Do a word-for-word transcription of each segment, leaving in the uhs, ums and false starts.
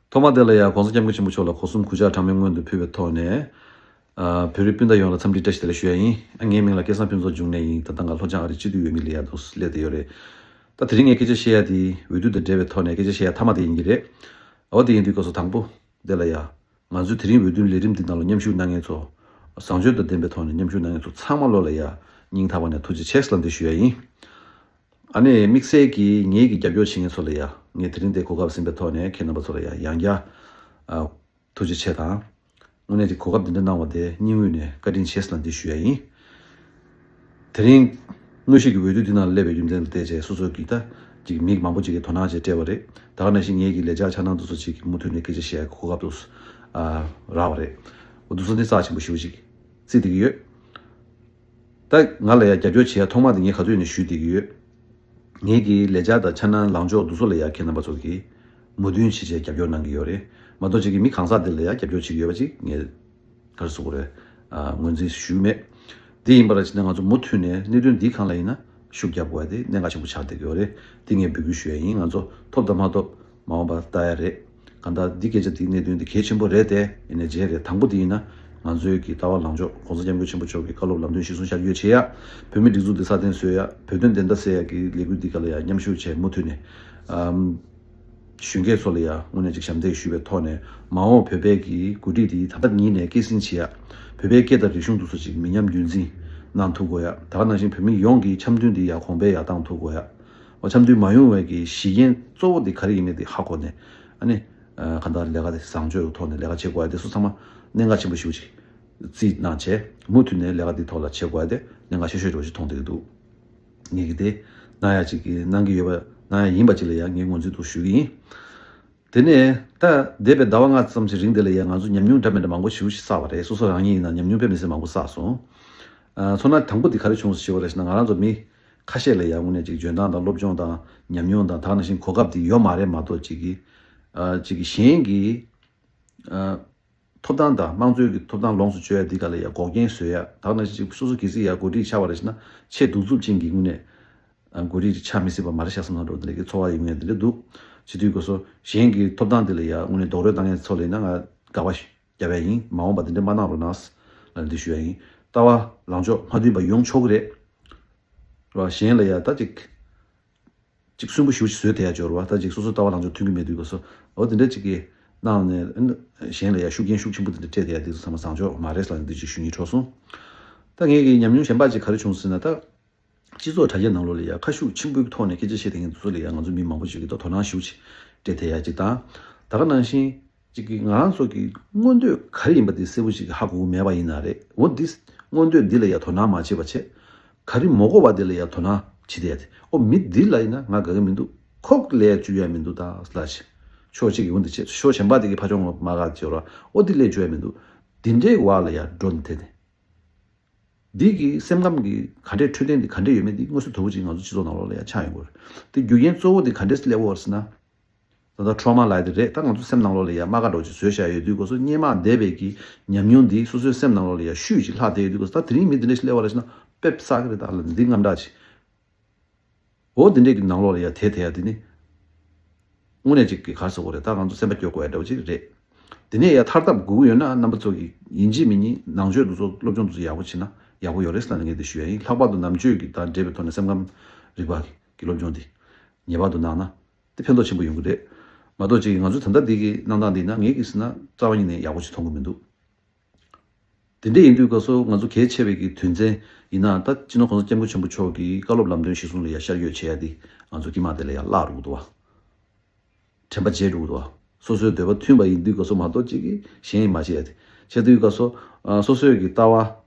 ཐོག་མ་དེ་ལ་ཡང་གོང་ས་སྐྱབས་མགོན་ཆེན་པོ་མཆོག་ལ་སྒོ་གསུམ་གུས་ཕྱག་གྲངས་མེད་སྔོན་དུ་ཕུལ་བའི་ཐོག་ནས། ཨ། བོད་རིགས་སྤུན་ཟླ་ཡོངས་ལ་འཚམས་འདྲི་བཀྲ་ཤིས་བདེ་ལེགས་ཞུ་ཡ་ཡིན། ཨ། ངའི་མིང་ལ་སྐལ་བཟང་ཕུན་ཚོགས་འབྱུང་གནས་ཡིན། ད་ལྟ་ང་ལྷོ་བྱང་ཨ་རིའི་སྤྱི་འཐུས་འོས་མི་ལ་ཡ་དུ་སླེབས་བསྡད་ཡོད་རེད། ད་དེ་རིང་ངས་སྐད་ཆ་བཤད་ཡ་དེ་འོས་བསྡུ་དང་འབྲེལ་བའི་ཐོག་ནས་སྐད་ཆ་བཤད་ཡ་མཐའ་མ་དེ་ཡིན་གྱི་རེད། འོ་དེ་ཡིན་དུས་སྐབས་སུ་དང་པོ་དེ་ལ་ཡ། ང་ཚོའི་དེ་རིང་འོས་བསྡུའི་ལས་རིམ་འདི་ནང་ལ་མཉམ་ཞུགས་གནང་མཁན་ཚོ། བཟང་སྤྱོད་དང་ལྡན་པའི་ཐོག་ནས་མཉམ་ཞུགས་གནང་མཁན་ཚོ་ཚང་མ་ལོ་ལ་ཡ། སྙིང་ཐག་པ་ནས་ཐུགས་རྗེ་ཆེ་ཟེར་ལབ་འདི་ཞུ་ཡ་ཡིན། ཨ་ནི་དམིགས་བསལ་གྱིས་ངེད་ཀྱི་རྒྱབ་སྐྱོར་བྱེད་མཁན་ཚོ་ལ་ཡ། ངས་དེ་རིང་འདིར་གོ་སྐབས་ཟིན་པའི་ཐོག་ནས་ཁྱེད་རྣམ་པ་ཚོ་ལ་ཡ་ཡང་བསྐྱར། ཨ། ཐུགས་རྗེ་ཆེ་དང་། དངོས་གནས་ཀྱི་གོ་སྐབས་འདི་འདྲ་གནང་བ་དེ་སྙིང་དབུས་ནས་བཀའ་དྲིན་ཆེ་ཟེར་ལབ་འདི་ཞུ་ཡ་ཡིན། དེ་རིང་། དངོས་གཞི་གི་འོས་བསྡུ་འདི་ནང་སླེབས་པའི་རྒྱུ་མཚན་ལ་བལྟས་བྱས་སོ་སོ་གིས་ད་ཅིག་མི་མང་པོ་ཅིག་གིས་དོ་སྣང་བྱས་སྤྲད་པ་རེད། ད་ག་ནང་བཞིན་ངེད་ཀྱི་ལས་འཆར་འཆར་སྣང་དེ་ཚོ་ཅིག་མུ་མཐུད་ནས་སྐད་ཆ་བཤད་ཡག་གི་གོ་སྐབས་དེ་ཚོ་ཨ། རག་པ་རེད། འོ་དེ་ཚོ་འདི་རྩ་ཆེན་པོ་ཞེ་པོ་ཅིག་བརྩི་བསྡད་ཀྱི་ཡོད། ད་ང་ལ་ཡང་རྒྱབ་སྐྱོར་བྱེད་ཡ་ཐོག་མ་དེ་ངས་ག་ཚོད་ནས་ཞུས་བསྡད་ཀྱི་ཡོད། ངེད་ཀྱི་ལས་འཆར་དང་འཆར་སྣང་ལངས་ཕྱོགས་དེ་ཚོ་ལ་ཡང་ཁྱེད་རྣམ་པ་ཚོ་གིས་མོས་མཐུན་བྱེད་ཆེད་རྒྱབ་སྐྱོར་གནང་གི་ཡོད་རེད། མ་གཏོགས་ཅིག་གིས་མི་གང་ཟག་དེ་ལ་ཡང་རྒྱབ་སྐྱོར་བྱེད་ཀྱི་ཡོད་པ་ཅིག་ངས་ག་རེ་ཟེར་དགོས་རེད། ཨ། ངོས་འཛིན་ཞུས་མེད། དེ་ཡིན་པ་ར་ཅིག་ན་ང་ཚོ་མུ་མཐུད་ནས་གནད་དོན་འདིའི་སྒང་ལ་ཡིན་ན་ཤུགས་རྒྱབ་དགོས་ཡ་དེ་གནད་འགག་ཆེན་པོ་ཆགས་བསྡད་ཀྱི་ཡོད་རེད། དེ་ངས་འབོད་སྐུལ་ཞུ་ཡ་ཡིན། ང་ཚོ་ཐོབ་དང་མ་ཐོབ་མ་འོངས་པ་ལྟ་ཡ་རེད། གང་ལྟར་འདི་སྐད་ཆ་འདིའི་གནད་དོན་འདི་གལ་ཆེན་པོ་རེད་དེ། ཡིན་ནའི་རྗེས་རེད། དང་པོ་འདི་ཡིན་ན་ང་ཚོའི་གི་ལྟ་བ་ལངས་ཕྱོགས་གོང་ས་སྐྱབས་མགོན་ཆེན་པོ་མཆོག་གི་བཀའ་སློབ་ལམ་སྟོན་གཞིར་བཟུང་ཤར་བསྐྱོད་བྱེད་ཡ། བོད་མི་སྒྲིག་འཛུགས་འདི་སྲ་བརྟན་བཟོ་ཡ། བོད་དོན་བདེན་མཐའ་གསལ་ཡ་གི་ལས་འགུལ་འདི་ག་ལ་ཡ་མཉམ་ཞུགས་བྱས་མུ་མཐུད་ནས། ཨམ། གཞོན་སྐྱེས་ཚོ་ལ་ཡ་དངོས་གནས་ཅིག་ཞབས་འདེགས་ཞུ་བའི་ཐོག་ནས་མ་འོངས་བོད་པའི་གི་འགོ་ཁྲིད་འདི་ད་ལྟ་ཉིད་ནས་སྐྱེད་སྲིང་བྱེད་ཡ། བོད་པའི་སྐད་དང་རིག་གཞུང་དེ་ཚོ་ཅིག་མི་ཉམས་རྒྱུན་འཛིན་གནང་ཐུབ་དགོས་ཡ། ད་ག་ནང་བཞིན་བོད་མི་ཡོངས་ཀྱི་འཆམ་མཐུན་འདི་ཡ་གོང་འཕེལ་ཡར་བཏང་ཐུབ་དགོས་ཡ། འོ་འཆམ་མཐུན་མ་ཡོང་བའི་གི་གཞི་རྐྱེན་གཙོ་བོ་འདི་ག་རེ་ཡིན་མིན་འདི་ཧ་གོ་ནས། ཨ་ནི། ཨ། གང་ལྟར་ལས་ཀ་དེ་བཟང་སྤྱོད་ཀྱི་ཐོག་ནས་ལས་ཀ་བྱེད་དགོས་ཡ་དེ་ཚོ་ཚང་མ་གནད་འགག་ཆེན་པོ་ཞེ་པོ་ཅིག་བརྩིས་གནང་བྱས་མུ་མཐུད་ནས་ལས་ཀ་འདི་ཐོག་ལ་བྱེད་དགོས་ཡ་དེ་གནད་འགག་ཆེ་ཤོས་འདྲ་བོ་ཅིག་མཐོང་བསྡད་ཀྱི་འདུག་ངེད་ཀྱིས་དེ་གནང་ཡ་ཅིག་གི་གནང་གི་ཡོད་པ་གནང་ཡ་ཡིན་པ་ཅིག་ལ་ཡང་ངས་ངོས་འཛིན་དུ་ཞུ་གི་ཡིན། དེ་ནས་ད་འདས་པའི་ཟླ་བ་ལྔ་ཙམ་ཞིག་རིང་དེ་ལ་ཡང་ང་ཚོ་ཉམས་མྱོང་འདྲ་མི་འདྲ་མང་པོ་ཞེ་པོ་ཞིག་བསགས་པ་རེད། སོ་སོ་རང་ཉིད་ཡིན་ན་ཉམས་མྱོང་དཔེ་མི་སྲིད་མང་པོ་བསགས་སོང་། ཨ། མཚོན་ན་དང་པོ་འདི་ག་རེ་བྱུང་ཞེས་པ་རེད་ཟེར་ན། ང་རང་ཚོ་མི་ཁ་ཤས་ལ་ཡང་དངོས་གནས་ཅིག་འཇོན་ཐང་དང་སློབ་སྦྱོང་དང་ཉམས་མྱོང་དང་ད་ག་ནང་བཞིན་གོ་སྐབས་འདི་ཡོད་མ་རེད་མ་གཏོགས་ཅིག་གིས། ཨ། ཅིག་གིས་གཞན་གྱི། ཨ། ཐོབ་ཐང་དང་དམངས་གཙོའི་གི་ཐོབ་ཐང་ལོངས་སུ་སྤྱོད་ཡ་འདི་ག་ལ་ཡ་འགོག་རྐྱེན་བཟོ་ཡ། ད་ག་ནང་བཞིན་ཅིག་སོ་སོ་གལ་སྲིད་ཡ་འགོ་ཁྲིད་ཆགས་པ་རེད་ཟེར་ན་ཆེས་གདུག་རྩུབ་ཅན་གྱི་དངོས་གནས། ཨ། འགོ་ཁྲིད་ཅིག་ཆགས་མི་སྲིད་པ་མ་རེད་ཤག་བསམ་བསམ་འདྲ་བོ་དེ་འདྲ་གི་ཚོར་བ་ཡོང་ཡ་དེ་འདྲ་འདུག་བྱེད་དུས་སྐབས་སུ་གཞན་གྱི་ཐོབ་ཐང་དེ་ལ་ཡ་དངོས་གནས་རྡོག་རོལ་བཏང་མཁན་ཚོ་ལ་ཡིན་ན་ང་དགག་པ་རྒྱབ་ཡ་ཡིན། མ་འོངས་པ་དེ་འདྲ་མ་གནང་རོགས་གནང་ལབ་འདི་ཞུ་ཡ་ཡིན། ལྟ་བ་ལངས་ཕྱོགས་མ་མཐུན་པ་ཡོང་ཆོག་གི་རེད། རེད་བ། གཞན་ལ་ཡ་ད་ཅིག་ཅིག་སུན་པོ་ཞེ་པོ་ཅིག་བཟོས་བསྡད་ཡ་འབྱོར་བ། ད་ཅིག་སོ་སོའི་ལྟ་བ་ལངས་ཕྱོགས་མཐུན་གྱི་མེད་དུས་སྐབས་སུ་འོ་དེ་འདྲ་ཅིག་གིས་གནང་ནས་གཞན་ལ་ཡ་ཤུགས་རྐྱེན་ཤུགས་ཆེན་པོ་དེ་འདྲ་སྤྲད་བསྡད་ཡ་དེ་ཚོ་ཚང་མ་བཟང་ཕྱོགས་མ་རེད་ལབ་ནས་འདི་ཅིག་ཞུ་སྙིང་བྲོ་སོང་། ད་ངས་ཀྱི་ཉམས་མྱོང་གཞན་པ་ཅིག་ག་རེ་བྱུང་ཟེར་ན། ད་སྤྱི་ཚོགས་དྲ་རྒྱའི་ནང་ལོགས་ལ་ཡ་ཁ་ཤུགས་ཆེན་པོའི་ཐོག་ནས་སྐད་ཆ་བཤད་བསྡད་མཁན་དེ་ཚོ་ལ་ཡ་ང་ཚོ་མི་མང་པོ་ཞིག་གིས་ད་དོ་སྣང་ཞེ་པོ་ཅིག་སྤྲད་བསྡད་ཡ་ཅིག་དང་། ད་ག་ནང་བཞིན། གཅིག་གིས་ང་རང་ཚོ་གི་མངོན་འདོད་ག་རེ་ཡིན་པ་དེ་གསལ་པོ་ཞིག་ཧ་གོ་གི་མེད་པ་ཡིན་ན་རེད། འོ་འདི་མངོན་འདོད་འདི་ལ་ཡ་དོ་སྣང་མ་བྱེད་པ་བྱས། ག་རེ་མ་གོ་བ་དེ་ལ་ཡ་དོ་སྣང་བྱེད་བསྡད་ཡ་དེ། ཨོ་མི་འདི་ལ་ཡིན་ན་ང་དགའ་གི་མི་འདུག་ཁོ་ལས་བཅུག་ཡ་མི་འདུག་ད་ལ་ཞེ། ཕྱོགས་གཅིག་གི་འོ་འདི་བྱས། ཕྱོགས་གཞན་པ་དེ་གི་ཕ་ཕྱོགས་ངོ་མ་དགའ་བྱས་ར། ཨོ་འདི་ལས་བཅུག་ཡ་མི་འདུག་འདི་འདྲའི་བར་ལ་ཡ་འགྲོ་ནི་དེ་ནས། འདི་གི་སེམས་ཁམས་ཀྱི་ག་འདྲས་འཕྲོད་བསྟེན་འདི་ག་འདྲས་ཡོད་མེད་འདི་མངོན་གསལ་དོད་པོ་ཅིག་ང་ཚོ་སྤྱི་ཚོགས་ནང་ལོགས་ལ་ཡ་ཆགས་ཡོང་གི་རེད། དེ་རྒྱུ་རྐྱེན་གཙོ་བོ་དེ་ག་འདྲས་སླེབས་ཡོད་རེད་ཟེར་ན། ད་ལྟ་ཊོ་མ་ལབ་ཡ་དེ་རེད། ད་ང་ཚོ་སེམས་ནང་ལོགས་ལ་ཡ་རྨ་ཁ་འདྲ་བོ་ཅིག་བཟོས་བཞག་ཡོད་དུས་སྐབས་སུ་སྔོན་མ་འདས་པའི་གི་ཉམས་མྱོང་འདི་སོ་སོའི་སེམས་ནང་ལོགས་ལ་ཡ་ཤུགས་ཅིག་ལྷག་བསྡད་ཡོད་དུས་སྐབས་སུ། ད་དེ་རིང་མི་འདི་འདྲ་ཞིག་སླེབས་པ་རེད་ཟེར་ན་དཔེ་བསགས་ཀྱི་རེད། ད་ལ་འདི་དངངས་སྐྲག་ཅིག་འོ་འདི་འདྲས་ཀྱི་ནང་ལོགས་ལ་ཡ་དེད་དེ་ཡ་དེ་ནི། དངོས་གནས་ཅིག་གི་ག་རེ་ཟེར་དགོས་རེད། ད་ང་ཚོ་སེམས་པ་སྐྱོ་དགོས་ཡ་འདྲ་བོ་ཅིག་རེད། དེ་ནས་ཡ་ཐར་ཐབས་དགོས་ཀྱི་ཡོད་ན་རྣམ་པ་ཚོ་གི་ཡིན་གཅིག་མིན་གཉིས་ནང་ཆོས་འདི་ཚོ་སློབ་སྦྱོང་འདི་ཚོ་ཡག་པོ་བྱེད་ན་ཡག་པོ་ཡོད་རེད་ཟེར་ནས་ངས་འདི་ཞུ་ཡ་ཡིན། ལྷག་པར་དུ་ནང་ཆོས་ཀྱི་དང་འབྲེལ་བའི་ཐོག་ནས་སེམས་ཁམས་རིག་པ་གི་སློབ་སྦྱོང་འདི་ངེས་པར་དུ་གནང་ན་དེ་ཕན་ཐོགས་ཆེན་པོ་ཡོང་གི་རེད། མ་གཏོགས་ཅིག་ང་ཚོ་ད་ལྟ་འདི་གི་གནང་སྟངས་འདི་ན་ངས་གི་ཟེར་ན་རྩ་བ་ཉིད་ནས་ཡག་པོ་ཞིག་མཐོང་གི་མི་འདུག་དེ་འདྲ་ཡིན་དུས་སྐབས་སུ་ང་ཚོ་གལ་ཆེ་བའི་གི་དོན་ཚན་ཡིན་ན། ད་སྤྱི་ནོར་༸གོང་ས་༸སྐྱབས་མགོན་ཆེན་པོ་མཆོག་གི་བཀའ་སློབ་ལམ་སྟོན་གཞིར་བཟུང་ལ་ཡ་ཤར་བསྐྱོད་བྱེད་ཡ་དེ་ང་ཚོ་དཀྱིལ་མ་དེ་ལ་ཡ་བརླག་འགྲོ་གི་འདུག་བ། དྲན་པ་བརྗེད་འགྲོ་གི་འདུག་བ། སོ་སོའི་འདོད་པ་མཐུན་པ་ཡིན་དུས་སྐབས་སུ་མ་གཏོགས་གཅིག་གིས་གཞན་ཡིན་མ་བྱེད་ཡ་དེ། བྱེད་དུས་སྐབས་སུ། ཨ། སོ་སོའི་གི་ལྟ་བ་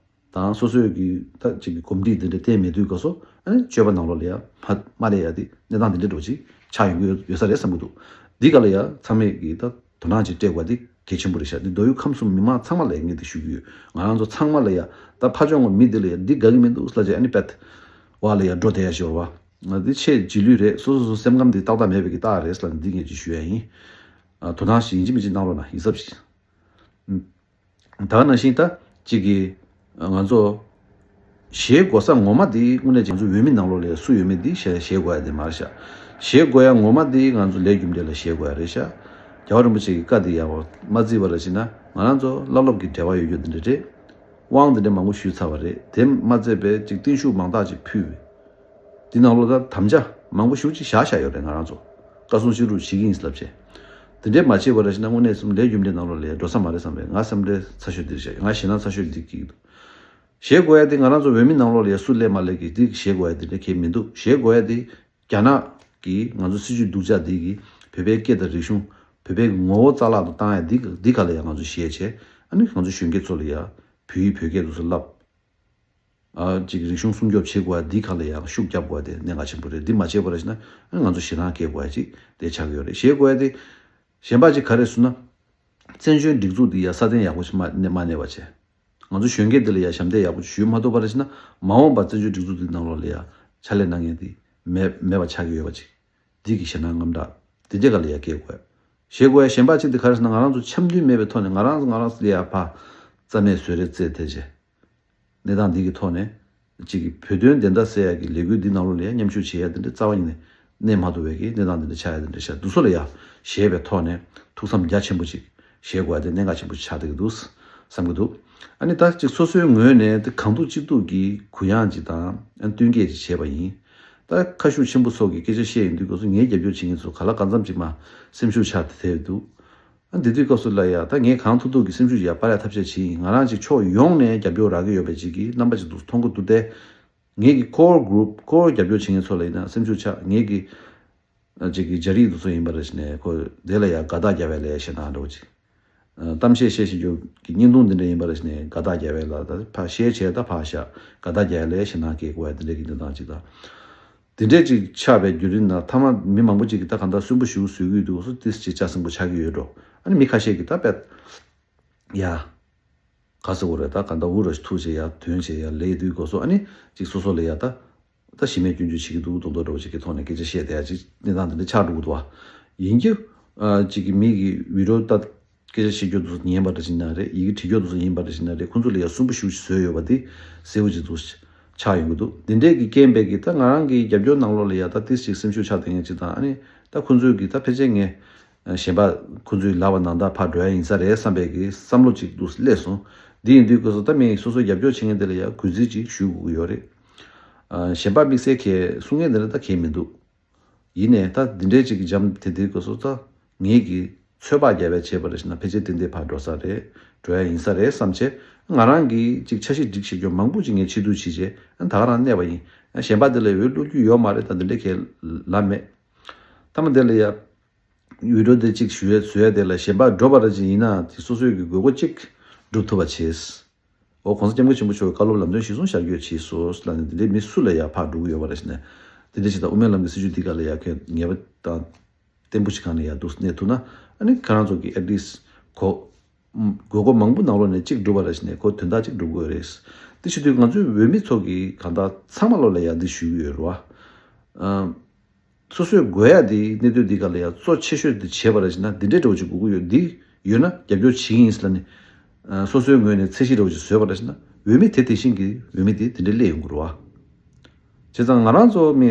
དང་སོ་སོའི་གི་ད་གཅིག་གི་གོམས་འདྲིས་འདི་འདྲ་བསྟན་མེད་དུས་སྐབས་སུ། ཨ་ནི་སྤྱོད་པ་ནང་ལོགས་ལ་ཡ་མ་མ་སླེབས་ཡ་དེ་གནས་སྟངས་འདི་འདྲ་འདྲ་བོ་ཅིག་ཆགས་ཡོང་གི་ཡོད་ས་རེད་བསམ་གི་འདུག་འདི་ག་ལ་ཡ་ཚང་མས་གི་ད་དོ་སྣང་ཅིག་སྤྲད་དགོས་པ་འདི་གལ་ཆེན་པོ་རེད་ཤག་འདི་མདོ་དབུས་ཁམས་གསུམ་མི་མང་ཚང་མ་ལ་ངས་འདི་ཞུ་གི་ཡོད། ང་རང་ཚོ་ཚང་མ་ལ་ཡ་ད་ཕར་ཕྱོགས་ངོ་མི་འདི་ལ་ཡ་འདི་དགའ་གི་མི་འདུག་ཟེར་ལབ་བྱས་ཨ་ནི་པད་བ་ལ་ཡ་འགྲོ་བསྡད་ཡ་ཞོར་བ། ང་འདི་ཆེས་རྗེས་ལུས་རེད། སོ་སོ་སོ་སེམས་ཁམས་འདི་ཏག་ཏག་མེད་པའི་གི་རྟགས་རེད་ཟེར་ལབ་འདི་ངས་ཅིག་ཞུ་ཡ་ཡིན། ཨ། དོ་སྣང་ཞིག་ཡིན་གཅིག་མིན་གཅིག་གནང་རོགས་གནང་། ཡིན་ཟབ་ཞིག་ད་ག་ནང་བཞིན་ད་གཅིག་གི་ང་ཚོ་ཞེད་དགོས་ས་ངོ་མ་དེ་དངོས་གནས་ང་ཚོ་འོས་མི་ནང་ལོགས་ལ་སུ་ཡོད་མེད་དེ་ཞེད་ཞེད་དགོས་ཡ་དེ་མ་རེད་ཤག་ཞེད་དགོས་ཡ་ངོ་མ་དེ་ང་ཚོ་ལས་རྒྱུ་འབྲས་ལ་ཞེད་དགོས་ཡ་རེད་ཤག་རྒྱལ་བ་རིན་པོ་ཆེ་གི་བཀའ་འདི་ཡག་པོ་མ་བརྩིས་པ་རེད་ཟེར་ན། ང་རང་ཚོ་བླ་སློབ་ཀྱི་འབྲེལ་བ་ཡོད་རྒྱུ་འདི་འདྲ་རེད། དབང་འདི་འདྲ་མང་པོ་ཞུས་ཚར་བ་རེད། དེ་མ་ཚད་པའི་ཅིག་བརྟན་བཞུགས་མང་དག་ཅིག་ཕུལ་བས། འདི་ནང་ལོགས་ད་དམ་བཅའ་མང་པོ་ཞེ་པོ་ཅིག་བཞག་བཞག་ཡོད་རེད། ང་རང་ཚོ་བཀའ་སྲུང་བཅུ་དྲུག་བྱེད་ཀྱི་ཡིན་ལབ་བྱས། འདི་འདྲས་མ་བྱས་པ་རེད་ཟེར་ན་དངོས་གནས་སེམས་ལས་རྒྱུ་འབྲས་ནང་ལོགས་ལ་ཡ་འགྲོ་ས་མ་རེད་བསམ་པས། ང་སེམས་ཁྲལ་ཚ་ཤོས་འདི་རེད་བཞག་ང་ཞེད་སྣང་ཚ་ཤོས་འདི་སྐྱེ་གི་འདུག་ཞེད་དགོས་ཡ་དེ་ང་རང་ཚོ་འོས་མི་ནང་ལོགས་ལ་ཡ་སུ་སླེབས་མ་སླེབས་ཀྱི་འདི་ཞེད་དགོས་ཡ་དེ་འདྲ་གལ་མི་འདུག་ཞེད་དགོས་ཡ་དེ་རྒྱ་ནག་གིས་ང་ཚོ་སྲིད་ཇུས་སྡུག་ཅག་འདི་གིས་བོད་པའི་སྐད་དང་རིག་གཞུང་། བོད་པའི་ངོ་བོ་རྩ་བརླག་ཏུ་བཏང་ཡ་འདི་འདི་ག་ལ་ཡ་ང་ཚོ་ཞེད་བྱས། ཨ་ནི་ང་ཚོ་གཞོན་སྐྱེས་ཚོ་ལ་ཡ་བོད་ཡིག་བོད་སྐད་དུ་སུ་བསླབ། ཨ་ཅིག་རིག་གཞུང་སྲུང་སྐྱོབ་བྱེད་དགོས་ཡ་འདི་ག་ལ་ཡ་ཤུགས་རྒྱབ་དགོས་ཡ་དེ་གནད་འགག་ཆེན་པོ་རེད། འདི་མ་བྱས་པ་རེད་ཟེར་ན་ཨ་ནི་ང་ཚོ་ཞེད་སྣང་སྐྱེ་དགོས་ཡ་ཅིག་དེ་ཆགས་ཀྱི་ཡོད་རེད། ཞེད་དགོས་ཡ་དེ། གཞན་པ་ཅིག་ག་རེ་ཟེར་ན། བཙན་བྱོལ་སྒྲིག་འཛུགས་འདི་ཡ་སྲ་བརྟན་ཡག་པོ་ཞིག་མ་གནས་མ་གནས་པ་བྱས། ང་ཚོ་གཞོན་སྐྱེས་འདི་ལ་ཡ་ཞབས་འདེགས་ཡག་པོ་ཞུས་མ་ཐུབ་པ་རེད་ཟེར་ན། མ་འོངས་པ་བཙན་བྱོལ་སྒྲིག་འཛུགས་འདི་ནང་ལོགས་ལ་ཡ་ཕྱག་ལས་གནང་མཁན་འདི་མེད་མེད་པ་ཆགས་ཀྱི་ཡོད་པ་ཅིག་འདི་གི་ཞེད་སྣང་དངངས་སྐྲག་འདི་འདྲ་ག་ལ་ཡ་སྐྱེ་དགོས། ཞེད་དགོས་ཡ་གཞན་པ་ཅིག་འདི་ག་རེ་ཟེར་ན། ང་རང་ཚོ་འཆམ་མཐུན་མེད་པའི་ཐོག་ནས་ང་རང་ང་རང་ལ་ཡ་ཕར་རྩ་མེད་བཟོས་རེད་རྩེད་དེ་བྱས། གནས་སྟངས་འདི་གི་ཐོག་ནས་གཅིག་གི་བོད་དོན་བདེན་མཐའ་གསལ་ཡག་གི་ལས་འགུལ་འདི་ནང་ལོགས་ལ་ཡ་མཉམ་ཞུགས་བྱེད་ཡ་འདི་འདྲ་རྩ་བ་ཉིད་ནས་གནས་མ་ཐུབ་པའི་གི་གནས་སྟངས་འདི་འདྲ་ཆགས་ཡ་འདི་འདྲ་ཤག་འདི་ཚོ་ལ་ཡ་ཞེད་པའི་ཐོག་ནས་ཐུགས་བསམ་རྒྱ་ཆེན་པོ་ཅིག་བཞེས་དགོས་ཡ་དེ་གནད་འགག་ཆེན་པོ་ཆགས་བསྡད་ཀྱི་འདུག་བསམ་གྱི་འདུག་ཨ་ནི་ད་གཅིག་སོ་སོའི་ངོས་ནས་དེ་གང་ཐུབ་ཅི་ཐུབ་ཀྱི་གུ་ཡངས་ཅིག་དང་ཨ་བསྟུན་མཁས་ཅིག་བྱས་པ་ཡིན། ད་ཁ་ཤུགས་ཆེན་པོ་སོགས་ཀྱི་སྐད་ཆ་བཤད་ཡོང་དུས་སྐབས་སུ་ངའི་རྒྱབ་སྐྱོར་བྱེད་མཁན་ཚོ་ག་ལ་གང་འཚམ་ཅིག་མ་སེམས་ཤུགས་ཆག་དེ་དེ་འདུག་ཨ་འདི་དུས་སྐབས་སུ་ལ་ཡ་ད་ངས་གང་ཐུབ་ཐུབ་ཀྱི་སེམས་ཤུགས་ཡ་སྤར་ཡ་ཐབས་ཤེས་བྱེད་ཡིན། ང་རང་ཅིག་ཕྱོགས་ཡོངས་ནས་རྒྱབ་སྐྱོར་རག་གི་ཡོད་པའི་ཅིག་གི་རྣམ་པ་ཅིག་འདུག་མཐོང་གི་འདུག་སྟེ། ངེད་ཀྱི་core group core རྒྱབ་སྐྱོར་བྱེད་མཁན་ཚོ་ལ་ཡིན་ན་སེམས་ཤུགས་ཆག་ངེད་ཀྱི་ཨ་ཅིག་གི་སྦྱར་ཡིག་འདུག་ཚོ་ཡིན་པ་རེད་ཟེར་ནས་ཁོ་དེ་ལ་ཡ་དགའ་རྟགས་རྒྱག་པའི་ལས་ཞེ་དྲག་འགྲོ་ཅིག་ཨ་གཏམ་བཤད་བཤད་བཤད་རྒྱུ་གི་བརྙན་ཐུང་འདི་འདྲ་ཡིན་པ་རེད་ཟེར་ནས་དགའ་རྟགས་རྒྱག་པའི་ལ་ད་ཕར་བཤད་བྱས་ད་ཕར་བཞག་དགའ་རྟགས་རྒྱག་པའི་ལས་ཞེ་དྲག་སྐྱེ་དགོས་པ་འདི་འདྲ་གི་གནས་སྟངས་ཅིག་དང་། དེ་འདྲས་ཅིག་ཆགས་པའི་བརྒྱུད་རིམ་ནང་མཐའ་མ་མི་མང་པོ་ཅིག་གིས་ད་གང་ལྟར་སུན་པོ་ཞེ་པོ་བཟོས་ཀྱི་འདུག་སོ་ཏིས་ཅིག་ལྕགས་སྲིན་པོ་ཆགས་ཀྱི་ཡོད་འགྲོ། ཨ་ནི་མི་ཁ་ཤས་ཀྱིས་ད་དཔེ་ཡ། ག་ཟེར་དགོས་རེད། ད་གང་ལྟར་འུ་ར་ཐུག་བྱས་ཡ་དོན་བྱས་ཡ་ལས་དུས་སྐབས་སུ་ཨ་ནི་ཅིག་སོ་སོ་ལ་ཡ་ད་ད་གཞི་མེད་སྐྱོན་བརྗོད་བྱེད་ཀྱི་འདུག་མདོག་མདོག་འདྲ་བོ་ཅིག་གི་ཐོག་ནས་སྐད་ཆ་བཤད་བསྡད་ཡ་ཅིག་གནས་སྟངས་དེ་འདྲ་ཆགས་འགྲོ་གི་འདུག་བ། ཡིན་གྱི། ཨ་ཅིག་གི་མི་གི་བི་ཌི་ཡོ་ད། སྐད་ཆ་བཤད་རྒྱུ་དེ་ཚོ་ཉན་པ་འདྲ་ཞིག་ན་རེད། ཡི་གེ་བྲིས་རྒྱུ་དེ་ཚོ་ཡིན་པ་འདྲ་ཞིག་ན་རེད། ཁོང་ཚོ་ལ་ཡ་སུན་པོ་ཞེ་པོ་ཞིག་བཟོས་ཡོད་པ་དེ་གསལ་པོ་ཅིག་འདུག་ཆགས་ཡོང་གི་འདུག་འདི་འདྲས་ཀྱི་རྐྱེན་པས་ཀྱི་ད་ང་རང་གི་རྒྱབ་སྐྱོར་ནང་ལོགས་ལ་ཡ་ད་ཏིས་ཅིག་སེམས་ཤུགས་ཆག་དེ་ངས་ཅིག་དང་ཨ་ནི་ད་ཁོང་ཚོས་ཀྱི་ད་ཕལ་ཆེར་ངས་གཞན་པ་ཁོང་ཚོའི་ལབ་པ་ནང་ལྟར་ཕར་འགྲོ་ཡ་ཡིན་ས་རེད་བསམ་པའི་གི་བསམ་བློ་ཅིག་འདུག་སླེབས་སོང་། འདི་ཡིན་དུས་སྐབས་སུ་ད་མི་སོ་སོའི་རྒྱབ་སྐྱོར་བྱེད་མཁན་དེ་ལ་ཡ་གུས་བརྩི་ཅིག་ཞུ་དགོས་ཀྱི་ཡོད་རེད། ཨ་གཞན་པ་དམིགས་བསལ་གྱི་གསུང་མཁན་དེ་ལ་ད་གལ་མི་འདུག་ཡིན་ནའི་ད་འདི་འདྲའི་ཅིག་གི་འཇམ་དེ་དེའི་སྐབས་སུ་ད་ངེད་ཀྱིས་ཚོད་དཔག་བརྒྱབ་པའི་བྱས་པ་རེད་ཟེར་ན་ཕལ་ཆེར་ཏན་ཏན་ཕར་འགྲོ་ས་རེད། འགྲོ་ཡ་ཡིན་ས་རེད་བསམ་བྱས་ང་རང་གིས་ཅིག་འཆར་གཞི་སྒྲིག་བྱེད་རྒྱུ་མང་པོ་ཅིག་ངས་ཕྱིར་བསྡུ་བྱས་རྗེས་ད་ག་རང་གནས་པ་ཡིན། གཞན་པ་དེ་ལ་འོས་བླུག་རྒྱུ་ཡོད་མ་རེད། ད་འདི་འདྲའི་གལ་ལ་མེད། ཐ་མ་དེ་ལ་ཡ་བི་ཌི་ཡོ་དེ་ཅིག་ཞུ་ཡ་བཟོ་ཡ་དེ་ལ་གཞན་པ་འགྲོ་བ་ར་ཅིག་ཡིན་ན་དེ་སོ་སོའི་གི་དགོས་མཁོ་ཅིག་སྒྲུབ་ཐུབ་པ་བྱས། འོ་༸གོང་ས་༸སྐྱབས་མགོན་ཆེན་པོ་མཆོག་གི་བཀའ་སློབ་ལམ་སྟོན་གཞིར་བཟུང་ཤར་བསྐྱོད་བྱས་སོ་ལབ་ནས་འདི་འདྲའི་མི་སུ་ལ་ཡ་ཕར་འགྲོ་གི་ཡོད་པ་རེད་ཟེར་ནས་འདི་འདྲ་ཞིག་དང་དབུ་མའི་ལམ་གྱི་སྲིད་བྱུས་འདི་ག་ལ་ཡ་ཁྱོད་ངེས་པ་དང་བརྟན་པོ་ཞིག་གང་ལ་ཡ་འདུག་གནས་ཐུབ་ན་ཨ་ནི་ཁྱེད་རང་ཚོ་གི་at least་གོ་དགོས་མཁོ་མང་པོ་ནང་ལོགས་ནས་གཅིག་སྒྲུབ་པ་རེད་ཟེར་ནས་གོ་དོན་དག་གཅིག་སྒྲུབ་དགོས་རེད། འདི་བྱེད་དུས་ང་ཚོའི་འོས་མི་ཚོ་གི་གང་ལྟར་ཚང་མ་ལོ་ལ་ཡ་འདི་ཞུ་གི་ཡོད་རེད་བ། སོ་སོའི་དགོས་ཡ་དེ་གནད་དོན་འདི་ག་ལ་ཡ་གཙོ་ཆེ་ཤོས་དེ་བྱས་པ་རེད་ཟེར་ན་འདི་འདྲའི་འདྲ་བོ་ཅིག་དགོས་ཀྱི་ཡོད། འདི་ཡོད་ན་རྒྱབ་སྐྱོར་བྱེད་ཀྱི་ཡིན་ཟེར་ལབ་ནས་སོ་སོའི་ངོས་ནས་ཚད་གཞི་འདྲ་བོ་ཅིག་བཟོས་པ་རེད་ཟེར་ན་འོས་མི་དེ་དེ་བཞིན་གྱི་འོས་མི་དེ་དེ་འདྲའི་སླེབས་ཡོང་གི་རེད་བ། བྱས་ཙང་ང་རང་ཚོ་མི་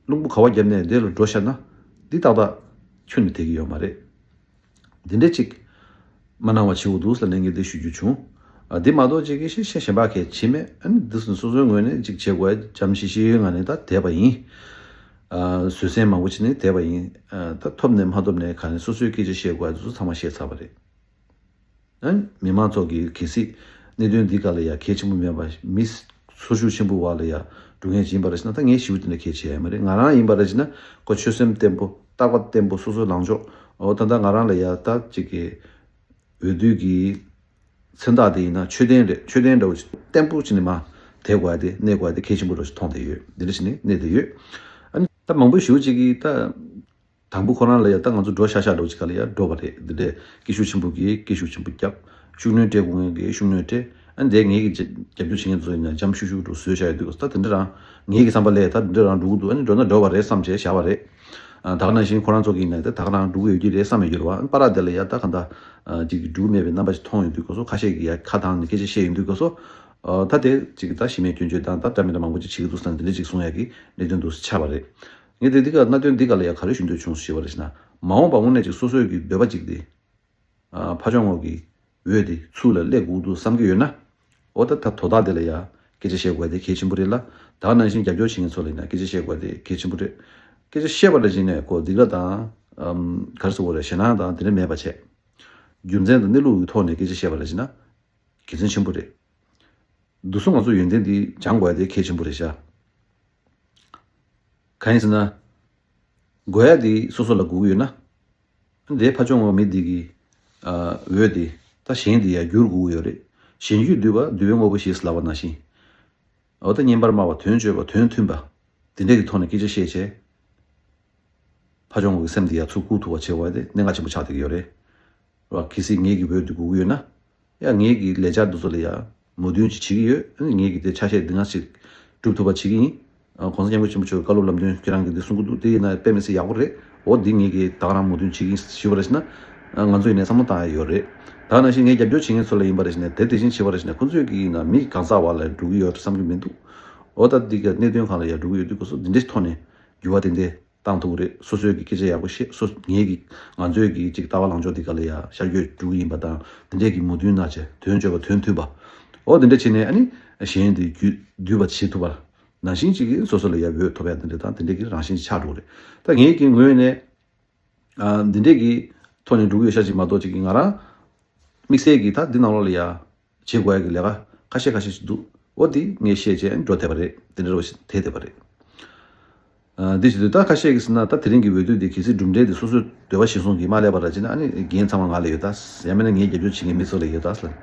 རླུང་བུ་ག་བ་བརྒྱབ་ནས་འདི་ལ་འགྲོ་ཤར་ན་འདི་ཏག་ཏག་ཁྱོན་ནས་བསྡད་ཀྱི་ཡོད་མ་རེད། འདི་འདྲ་ཅིག་མ་གནང་བ་བྱེད་དགོས་འདུག་ཟེར་ལན་འདི་ཞུ་རྒྱུ་བྱུང་། ཨ་འདི་མ་གཏོགས་ཅིག་གི་ཤེས་བྱ་གཞན་པ་གལ་ཆེ་མེད། ཨ་ནི་འདི་སོ་སོའི་ངོས་ནས་ཅིག་བྱེད་དགོས་འཇམ་ཤི་ཤི་ཡོད་ང་ནས་ད་བསྡད་པ་ཡིན། ཨ་བཟོད་བསྲན་མང་པོ་བྱས་ནས་བསྡད་པ་ཡིན། ཨ་ད་ཐོབ་ནས་མ་ཐོབ་ནས་ག་ནས་སོ་སོའི་སྐད་ཆ་བཤད་དགོས་འདུག་ཚང་མ་བཤད་ཚར་བ་རེད། ཨ་མི་མང་ཚོགས་ཀྱིས་གལ་སྲིད་གནད་དོན་འདི་ག་ལ་ཡ་གལ་ཆེན་པོ་མེད་པ་མི་ཚོར་ཤུགས་ཆེན་པོ་བ་ལ་ཡ་འགྲོ་མཁན་ཅིག་ཡིན་པ་རེད་ཟེར་ན་ད་ངས་ཞིབ་དེ་འདྲ་གལ་ཆེ་ཡ་མ་རེད། ང་རང་ཡིན་པ་རེད་ཟེར་ན་ཁོ་ཆོད་སེམས་བརྟན་པོ་རྟག་པ་བརྟན་པོ་སོ་སོའི་ལངས་ཕྱོགས་འོ་ད་ལྟ་ང་རང་ལ་ཡ་ད་ཅིག་གི་འོས་བསྡུ་གི་མཚན་རྟགས་དེ་ཡིན་ན་མཆོད་རྟེན་རེད། མཆོད་རྟེན་འདྲ་བོ་ཅིག་བརྟན་པོ་བྱས་ནས་མ་བསྡད་དགོས་ཡ་དེ་གནས་དགོས་ཡ་དེ་གལ་ཆེན་པོ་འདྲ་བོ་ཞིག་མཐོང་བསྡད་ཡོད། འདི་འདྲ་བྱས་ནས་གནས་བསྡད་ཡོད། ཨ་ནི་ད་མང་པོ་ཞེ་པོ་ཅིག་གིས་ད། དང་པོ་ཁོ་རང་ལ་ཡ་ད་ང་ཚོ་འགྲོ་ཤག་ཤག་འགྲོ་ཅིག་ག་ལ་ཡ་འགྲོ་བ་རེད། འདི་འདྲས་སྐད་ཤུགས་ཆེན་པོ་གིས་སྐད་ཤུགས་ཆེན་པོ་བརྒྱབ། ཤུགས་སྣོན་སྤྲད་དགོས་མཁན་གིས་ཤུགས་སྣོན་སྤྲད། ཨ་འདས་ངེད་ཀྱི་རྒྱབ་སྐྱོར་བྱེད་མཁན་ཚོ་ཡིན་ན་འཇམ་ཤུགས་ཤུགས་འགྲོ་བཟོས་བཞག་ཡོད་དུས་ད་འདི་འདྲ་རང་ངེད་ཀྱི་བསམ་པ་ལས་ད་འདི་འདྲ་རང་འགྲོ་གི་འདུག་ཨ་ནི་འགྲོ་ན་འགྲོ་བ་རེད་བསམ་བྱས་བཞག་པ་རེད། ཨ་ད་ག་ནང་བཞིན་ཁོ་རང་ཚོ་གིས་ཡིན་ན་ད་ད་ག་རང་འགྲོ་གི་ཡོད་ཀྱི་རེད་བསམ་ཡོད་ཀྱི་རེད་བ། ཨ་པ་ར་དེ་ལ་ཡ་ད་ག་འདྲ་ཅིག་འགྲོ་གི་མེད་པའི་རྣམ་པ་ཞིག་མཐོང་ཡོང་དུས་སྐབས་སུ་ཁ་ཤས་ཀྱིས་ཡ་ཁ་བཏང་ནས་སྐད་ཆ་བཤད་ཡོང་དུས་སྐབས་སུ་ཨ་ད་དེ་ཅིག་ད་གཞི་མེད་སྐྱོན་བརྗོད་དང་ད་འདྲ་མི་འདྲ་མང་པོ་ཅིག་བྱེད་ཀྱི་འདུག་བསམ་འདི་འདྲ་ཅིག་གསུང་ཡ་གི་གནད་དོན་འདུག་ཆགས་པ་རེད། ངས་དེ་འདི་ག་གནད་དོན་འདི་ག་ལ་ཡ་ག་རེ་ཞུ་འདོད་བྱུང་ཞེས་པ་རེད་ཟེར་ན། མ་འོངས་པ་དངོས་གནས་ཅིག་སོ་སོའི་གི་འདོད་པ་ཅིག་དེ། ཨ་ཕ་ཇོ་ངོ་གི་འོས་དེ་ཚུར་ལ་སླེབས་དགོས་འདུག་བསམ་གྱི་ཡོད་ན། འོ་ད་ད་དོ་བདག་དེ་ལ་ཡ་སྐད་ཆ་བཤད་དགོས་དེ་གལ་ཆེན་པོ་རེད་ལ། ད་ག་ནང་བཞིན་རྒྱབ་སྐྱོར་བྱེད་མཁན་ཚོ་ལ་ཡིན་ན་སྐད་ཆ་བཤད་དགོས་དེ་གལ་ཆེན་པོ་རེད། སྐད་ཆ་བཤད་པ་ལ་བྱིན་ནས་ཁོ་སྡིག་ལ་དང་། ཨམ་ག་རེ་ཟེར་དགོས་རེད། ཞེད་སྣང་དང་དེ་འདྲ་མེད་པ་བྱས། རྒྱུ་མཚན་དང་གནས་ལུགས་ཀྱི་ཐོག་ནས་སྐད་ཆ་བཤད་པ་ལ་བྱིན་ན་དགེ་མཚན་ཆེན་པོ་རེད། འདུག་སེ་ང་ཚོ་ཡོན་ཏན་འདི་སྦྱང་དགོས་ཡ་དེ་གལ་ཆེན་པོ་རེད་ཤག་གང་ཡིན་ཟེར་ན། དགོས་ཡ་དེ་སོ་སོ་ལ་དགོས་ཀྱི་ཡོད་ན། དེ་ཕ་ཇོ་ངོ་མི་འདི་གི་ཨ་འོས་དེ་ད་གཞན་དེ་ཡ་བསྒྱུར་དགོས་ཀྱི་ཡོད་རེད། གཞན་རྒྱུད་འདུས་པ་འདུས་པའི་དངོས་པོ་ཞེས་ལབ་པ་ནང་བཞིན། འོ་ད་སྙན་པར་སྨྲ་བ་དོན་སྤྱོད་པ་དོན་མཐུན་པ། དེ་འདྲས་ཀྱི་ཐོག་ནས་སྐད་ཆ་བཤད་བྱས། ཕ་ཇོ་ངོ་གི་སེམས་དེ་ཡ་ཚུར་བཀུག་ཐུབ་པ་བྱེད་དགོས་ཡ་དེ་གནད་འགག་ཆེན་པོ་ཆགས་བསྡད་ཀྱི་ཡོད་རེད། ར་གལ་སྲིད་ངེད་ཀྱི་འོས་དེ་དགོས་ཀྱི་ཡོད་ན། ཡ་ངེད་ཀྱི་ལས་འཆར་འདི་ཚོ་ལ་ཡ་མོས་མཐུན་ཅིག་བྱེད་ཀྱི་ཡོད། ཨ་ནི་ངེད་ཀྱི་དེ་ཆ་ཤས་འདི་འགའ་ཞིག་སྒྲུབ་ཐུབ་པ་བྱེད་ཀྱི་ཡིན། ཨ་གོང་ས་སྐྱབས་མགོན་ཆེན་པོ་མཆོག་གི་བཀའ་སློབ་ལམ་སྟོན་ཁྱེད་རང་གིས་འདི་གསུང་གི་འདུག་དེ་ཡིན་ན་དཔེ་མི་སྲིད་ཡག་པོ་རེད། འོ་འདི་ངེད་ཀྱིས་ད་ག་རང་མོས་མཐུན་བྱེད་ཀྱི་ཡིན་ཞུས་པ་རེད་ཟེར་ན། ཨ་ང་ཚོ་ཡིན་ནའི་བསམ་བློ་བཏང་ཡ་ཡོད་རེད། ད་ག་ནང་བཞིན་ངས་རྒྱབ་སྐྱོར་བྱེད་མཁན་ཚོ་ལ་ཡིན་པ་རེད་ཟེར་ནས་དེ་དེ་བཞིན་བྱེད་པ་རེད་ཟེར་ནས་ཁོ་ཚོས་ཀྱིས་ཡིན་ན་མི་གང་ཟག་བ་ལ་འགྲོ་གི་ཡོད་བསམ་གྱི་མི་འདུག་འོ་ད་འདི་ག་གནད་དོན་གང་ལ་ཡ་འགྲོ་གི་ཡོད་དུས་སྐབས་སུ་འདི་འདྲའི་ཐོག་ནས་འགྱུར་བ་ཏན་ཏན་བཏང་ཐུབ་ཀྱི་རེད། སོ་སོའི་གི་སྐད་ཆ་ཡག་པོ་བཤད། སོ་ངེད་ཀྱི་ང་ཚོའི་གི་ཅིག་ལྟ་བ་ལངས་ཕྱོགས་འདི་ག་ལ་ཡ་ཤར་བསྐྱོད་འགྲོ་གི་ཡིན་པ་དང་། དེ་འདྲའི་གི་མོས་མཐུན་གནང་བྱས་དོན་སྤྱོད་པ་དོན་མཐུན་པ། འོ་དེ་འདྲ་བྱས་ནས་ཨ་ནི་གཞན་དེ་རྒྱུད་འདུས་པ་བྱེད་ཐུབ་པ་ནང་བཞིན་ཅིག་གི་སོ་སོ་ལ་ཡ་འོས་ཐོབ་ཡ་དེ་འདྲ་དང་དེ་འདྲའི་གི་རང་བཞིན་ཆགས་འགྲོ་གི་རེད། ད་ངེད་ཀྱི་ངོས་ནས་ཨ་འདི་འདྲའི་གི་ཐོག་ནས་འགྲོ་གི་ཡོད་ཤག་ཅིག་མ་གཏོགས་ཅིག་གི་ང་རང་དམིགས་བསལ་གྱི་ད་འདི་ནང་ལོགས་ལ་ཡ་བྱེད་དགོས་ཡ་གི་ལས་ཀ་ཁ་ཤས་ཁ་ཤས་ཤིག་འདུག་འོ་འདི་ངས་བཤད་བྱས་འགྲོ་བསྡད་པ་རེད། དེ་འདྲ་རོ་ཞིག་དེ་བསྡད་པ་རེད། ཨ་འདི་བྱེད་དུས་ད་ཁ་ཤས་ཀྱིས་ཟེར་ན་ད་དེ་རིང་གི་འོས་བསྡུ་འདི་གལ་སྲིད་གྲུབ་འབྲས་འདི་སོ་སོའི་འདོད་པ་གཞིར་བཟུང་གིས་མ་སླེབས་པ་ར་ཅིག་ན་ཨ་ནི་འགན་ཚང་མ་ང་ལ་ཡོད་ད། ཡང་མིན་ན་ངའི་རྒྱབ་སྐྱོར་བྱེད་མཁན་མི་ཚོ་ལ་ཡོད་ད་ཟེར།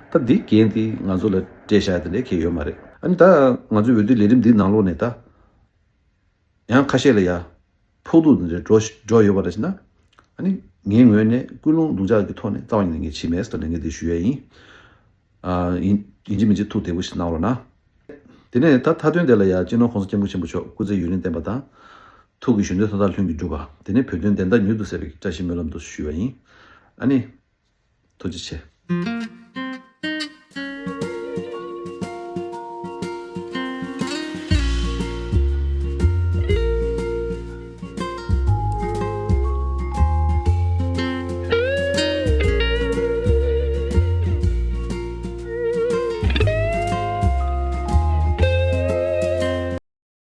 ད་འདི་འགན་འདི་ང་ཚོ་ལ་སྤྲད་བཞག་ཡ་དེ་འདྲ་གང་ཡང་ཡོད་མ་རེད། ཨ་ནི་ད་ང་ཚོའི་འོས་བསྡུ་ལས་རིམ་འདི་ནང་ལོགས་ནས་ད། ཡང་ཁ་ཤས་ལ་ཡ། ཕོག་ཐུག་འདི་འདྲ་འགྲོ་འགྲོ་ཡོད་པ་རེད་ཟེར་ན། ཨ་ནི་ངའི་ངོས་ནས་ཀུན་སློང་སྡུག་ཅག་གི་ཐོག་ནས་རྩ་བ་ཉིད་ནས་ངས་བྱས་མེད་ཟེར་ནས་ངས་འདི་ཞུ་ཡས་ཡིན། ཨ་ཡིན་ཡིན་གཅིག་མིན་གཅིག་ཐུགས་དལ་པོ་ཞིག་གནང་རོགས་གནང་། དེ་ནས་ད་མཐའ་དོན་དེ་ལ་ཡ་སྤྱི་ནོར་༸གོང་ས་༸སྐྱབས་མགོན་ཆེན་པོ་མཆོག་སྐུ་ཚེ་ཡུན་རིང་བརྟན་པ་དང་། ཐུགས་ཀྱི་བཞེད་དོན་མཐའ་དག་ལྷུན་གྱིས་འགྲུབ་པ། དེ་ནས་བོད་དོན་བདེན་མཐའ་མྱུར་དུ་གསལ་བའི་བཀྲ་ཤིས་སྨོན་ལམ་དུ་ཞུ་བ་ཡིན། ཨ་ནི། ཐུགས་རྗེ་ཆེ།